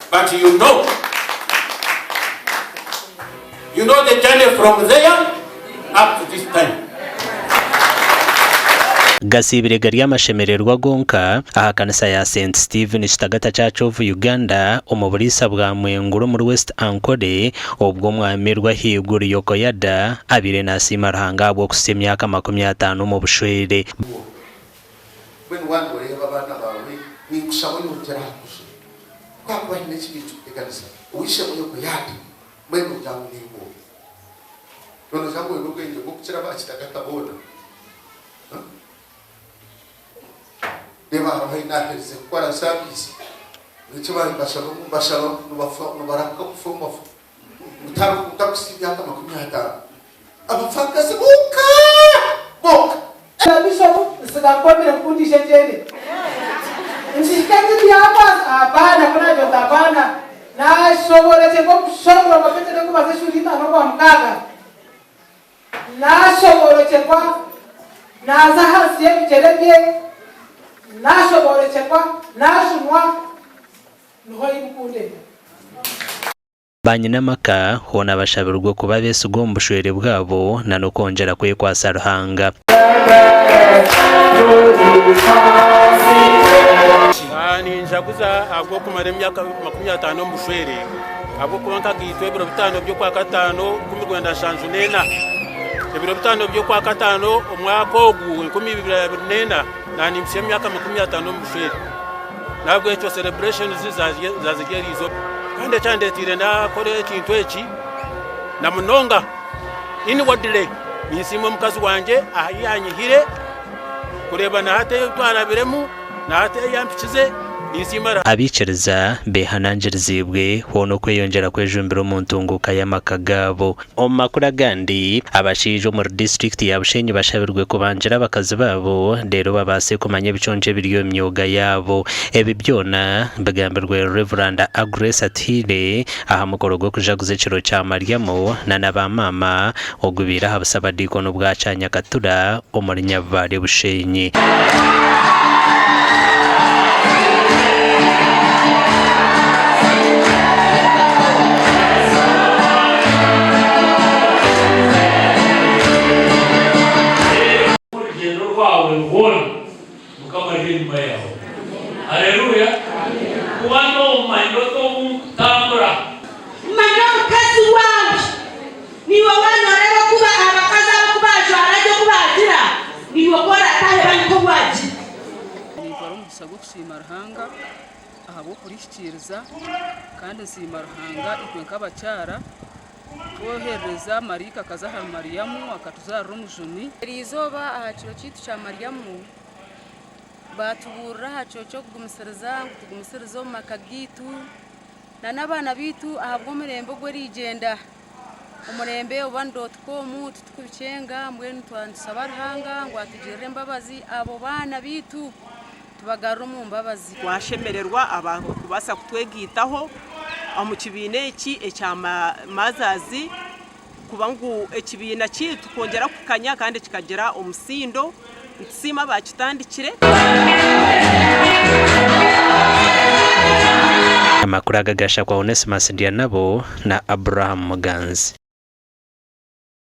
But you know, you know the journey from there up to this time. Gasiibire gari amashemererwa gonka aha kanisa ya St Stephen Kitagata Church of Uganda omu buriisa bwa Mwenguru omuri West Ankole obwo Omwami Rwahaiguru Yokoyada abaire nasiima Ruhanga ahabw'okuhitsya emyaka 50 omu bushwere. Mbwenu waaba nooreeba abaana baawe, ninkushaba oyongyere aha kushaba. Ku haakuba haine ekibi ekirikuteganisa ow'eishe-emwe Yehoyaada, mbwenu noogira ngu niiwe oha? Noogira ngu oine obwengye bw'okukira aba kitagata boona? Reeba hariho ahi naaherize kukora saaviisi, eki bashaba ngu nibashaba nibafa nibarahuka kufa omu bafu. Ngu tihariho ntakuhitsya emyaka 50. Abafaakazi bonka bonka. Na Bishopu nsiga nkomire kukundisha enkyende. Nkihika enyima yakwasa hapana ku nagira nti hapana nashoborekyerwa okushobora Petero ekubaza eshuura itaano Orwamukaaga nashoborekyerwa naza ahansi y'ebigyere bye nashoborekyerwa najunwa niho yibukundenda. Banyina amaka hoona bashabirwe kuba abeesigwa omu bushwere bwabo na n'okwongyera kwekwatsa Ruhanga. Ninjaguza ahabw'okumara emyaka 50 omu bushwere ahabw'okuba nkagaitwa ebiro bitaano by'Okwakataano 1974. Ebiro bitaano by'Okwakataano omwaka ogu 2024 naanimpitsya emyaka 50 omu bushwere. N'ahabw'ekyo celebrations zaazirya eri izooba. Kandi ekyandeeteire naakora ekintu eki na munonga inwardly ninsiima omukazi wangye ahu yanyihire kureeba na hati ebi twarabiremu na hati ahu yampikize ninsiima Ruhanga. Abaikiriza beehanangiriziibwe hoona okweyongyera kwejumbira omu ntunguuka y'amaka gaabo. Omu makuru agandi, abashaija omuri disiturikiti ya Bushenyi bashabirwe kubangira abakazi baabo reero babaase kumanya ebiconco ebiri omu myoga yaabo. Ebi byona bigambirwe Rev. Agnes Atuhaire aha mukoro gw'okujaguza ekiro kya Mariamu na na ba maama ogubaire aha busabadiikoni bwa Kyanyakatura omuri Nyabibare Bushenyi. Orugyendo rwawe rwona Mukama ari enyima yaawe. Haleluya! Kuba noomanya oti obu nkutambura. Manya omukazi waawe. Naiwe waaba nooreeba oku abakazi abo oku baajwara gye oku baagira, naiwe ku oraataahe ba nikwo waagira. Nintwara omugisha gw'okusiima Ruhanga ahabw'okurihikiiriza kandi nsiima Ruhanga itwe nk'abakyara kutwoherereza maraika akaza ahari Mariamu akatuzaarira omujuni. Eriizooba aha kiro kyaitu kya Mariamu, baatubuurira aha kiro ky'okugumisiriza ngu tugumisirize omu maka gaitu n'abaana baitu ahabw'omurembe ogw'eriigyenda. Omurembe oba ni dot com titukubikyenga mbwenu twaba nitusaba Ruhanga ngu atugirire embabazi abo baana baitu tubagarure omu mbabazi. Twashemererwa abantu kubaasa kutwegaitaho omu kibiina eki ekya Mothers kuba ngu ekibiina kyaitu kwongyera kukanya kandi kikagira omusindo. Nitusiima abaakitandikire. Amakuru aga gashakwa Onesmus Ndyanabo na Abraham Muganzi.